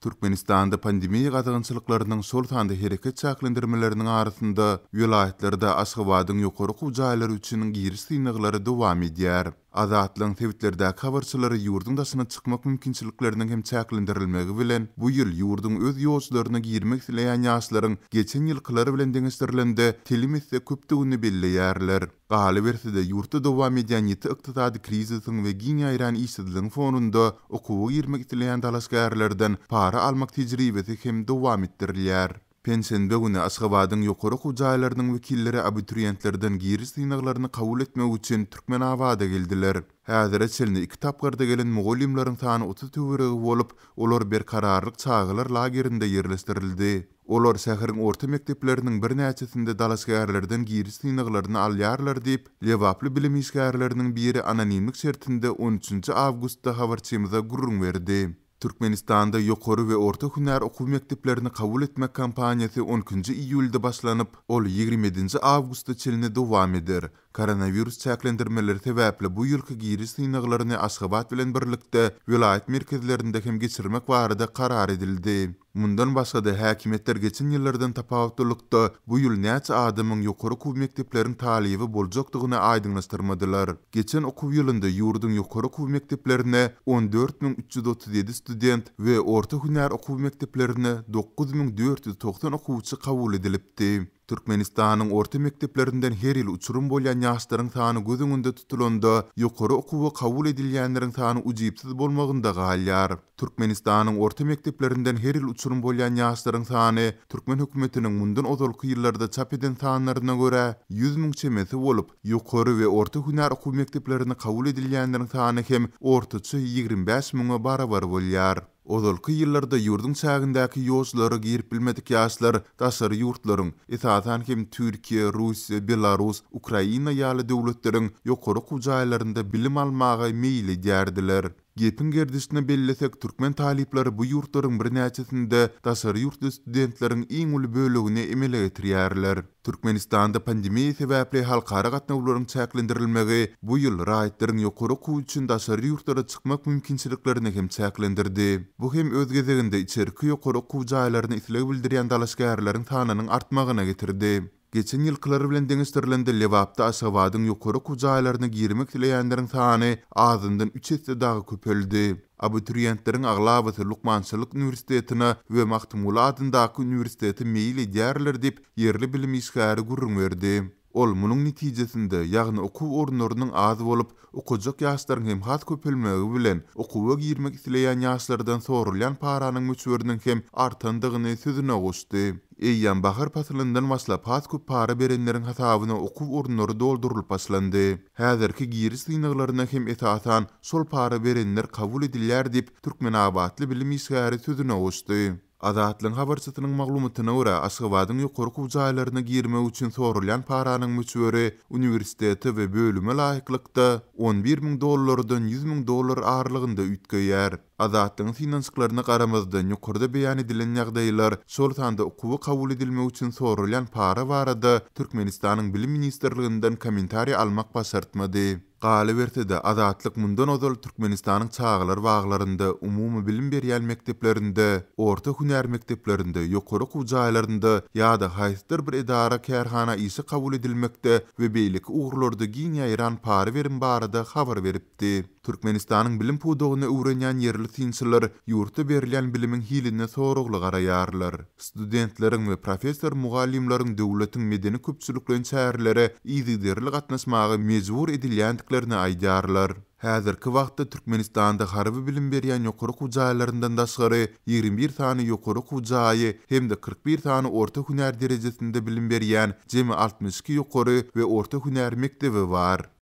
Türkmenistanda pandemiýa gadagançylyklarynyň, şol sanda hereket çäklendirmeleriniň arasynda, welaýatlarda Aşgabadyň ýokary okuw jaýlary üçin giriş synaglary dowam edýär. Azatlygyň sebitlerdäki habarçylary ýurduň daşyna çykmak mümkinçilikleriniň hem çäklendirilmegi bilen, bu ýyl ýurduň öz ýolçularyna girmek isleýän ýaşlaryň geçen ýylkylar bilen deňeşdirilende telim esse köpdügini belleýärler. Galyberse-de, ýurtda dowam edýän ýiti ykdysady krizisiň we giň ýaýran işsizligiň fonunda okuwa girmek isleýän dalaşgärlerden para almak tejribesi hem dowam etdirilýär. Penşenbe güni Aşgabadyň ýokary okuw jaýlarynyň wekilleri abituriýentlerden giriş synaglaryny kabul etmek üçin Türkmenabada geldiler. Häzire çenli iki tapgyrda gelen mugallymlaryň sany 30 töweregi bolup, olar Berkararlyk çagalar lagerinde ýerleşdirildi. Olar şäheriň orta mekdepleriniň birnäçesinde dalaşgärlerden giriş synaglaryny alýarlar diýip, lebaply bilim işgärleriniň biri anonimlik şertinde on üçünji awgustda habarçymyza gürrüň berdi. Türkmenistanda ýokary we orta hünär okuw mekdeplerini kabul etmek kampaniýasy on ikinji iýulda başlanyp, ol 27-nji awgusta çenli dowam eder. Koronawirus çäklendirmeleri sebäpli bu ýylky giriş synaglaryny Aşgabat bilen birlikde welaýat merkezlerinde hem geçirmek barada karar edildi. Mundan başga-da, häkimiýetler geçen ýyllardan tapawutlylykda, bu ýyl näçe adamyň ýokary okuw mekdepleriň talyby boljakdygyny aýdyňlaşdyrmadylar. Geçen okuw ýylynda ýurduň ýokary okuw mekdeplerine 14 337 student we orta hünär okuw mekdeplerine 9490 okuwçy kabul edilipdi. Türkmenistanyň orta mekdeplerinden her ýyl uçurym bolýan ýaşlaryň sany göz öňünde tutulanda, ýokary okuwa kabul edilýänleriň sany ujypsyz bolmagynda galýar. Türkmenistanyň orta mekdeplerinden her ýyl uçurym bolýan ýaşlaryň sany türkmen hökümetiniň mundan ozalky ýyllarda çap eden sanlaryna görä, 100 müň çemesi bolup, ýokary we orta hünär okuw mekdeplerine kabul edilýänleriň sany hem ortaça 25 müňe barabar bolýar. Ozalky ýyllarda ýurduň çägindäki ýollara girip bilmedik ýaşlar daşary ýurtlaryň, esasan hem Türkiýe, Russiýa, Belarus, Ukraina ýaly döwletleriň ýokary okuw jaýlarynda bilim almaga meýil edýärdiler. Gepiň gerdişine bellesek, türkmen talyplary bu ýurtlaryň birnäçesinde daşary ýurtly studentleriň iň uly bölegini emele getirýärler. Türkmenistanda pandemiýa sebäpli halkara gatnawlaryň çäklendirilmegi bu ýyl raýatlaryň ýokary okuw üçin daşary ýurtlara çykmak mümkinçiliklerini hem çäklendirdi. Bu hem öz gezeginde içerki ýokary okuw jaýlaryna isleg bildirýän dalaşgärleriň sanynyň artmagyna getirdi. Geçen ýylkylar bilen deňeşdirilende Lebapda Aşgabadyň ýokary okuw jaýlaryna girmek isleýänleriň sany azyndan üç esse dagy köpeldi. Abituriýentleriň aglabasy lukmançylyk uniwersitetine we Magtymguly adyndaky uniwersitete meýil edýärler diýip, ýerli bilim işgäri gürrüň berdi. Ol munuň netijesinde, ýagny okuw orunlarynyň az bolup, okajak ýaşlaryň hem has köpelmegi bilen, okuwa girmek isleýän ýaşlardan soralýan paranyň möçberiniň hem artandygyny sözüne goşdy. Eýýäm bahar pasylyndan başlap has köp para berenleriň hasabyna okuw orunlary doldurylyp başlandy. Häzirki giriş synaglaryna hem esasan şol para berenler kabul edilýär diýip, türkmenabatly bilim işgäri sözüne goşdy. Azatlygyň habarçysynyň maglumatyna görä, Aşgabadyň ýokary okuw jaýlaryna girmek üçin soralýan paranyň möçberi uniwersitete we bölüme laýyklykda 11 müň dollardan 100 müň dollar aralygynda üýtgeýär. Azatlygyň synanyşyklaryna garamazdan, ýokarda beýan edilen ýagdaýlar, şol sanda okuwa kabul edilmek üçin soralýan para barada Türkmenistanyň Bilim ministrliginden kommentariý almak başartmady. Galyberse-de, Azatlyk mundan ozal Türkmenistanyň çagalar baglarynda, umumybilim berýän mekdeplerinde, orta hünär mekdeplerinde, ýokary okuw jaýlarynda ýa-da haýsydyr bir edara-kärhana işe kabul edilmekde we beýleki ugurlarda giň ýaýran para berim barada habar beripdi. Türkmenistanyň bilim pudagyny öwrenýän ýerli synçylar ýurtda berilýän bilimiň hiline soragly garaýarlar. Studentleriň we professor-mugallymlaryň döwletiň medeni-köpçülikleýin çärelere yzygiderli gatnaşmaga mejbur edilýändiklerini aýdýarlar. Häzirki wagtda Türkmenistanda harby bilim berýän ýokary okuw jaýlaryndan daşgary 21 sany ýokary okuw jaýy hem-de 41 sany orta hünär derejesinde bilim berýän jemi 62 ýokary we orta hünär mekdebi bar.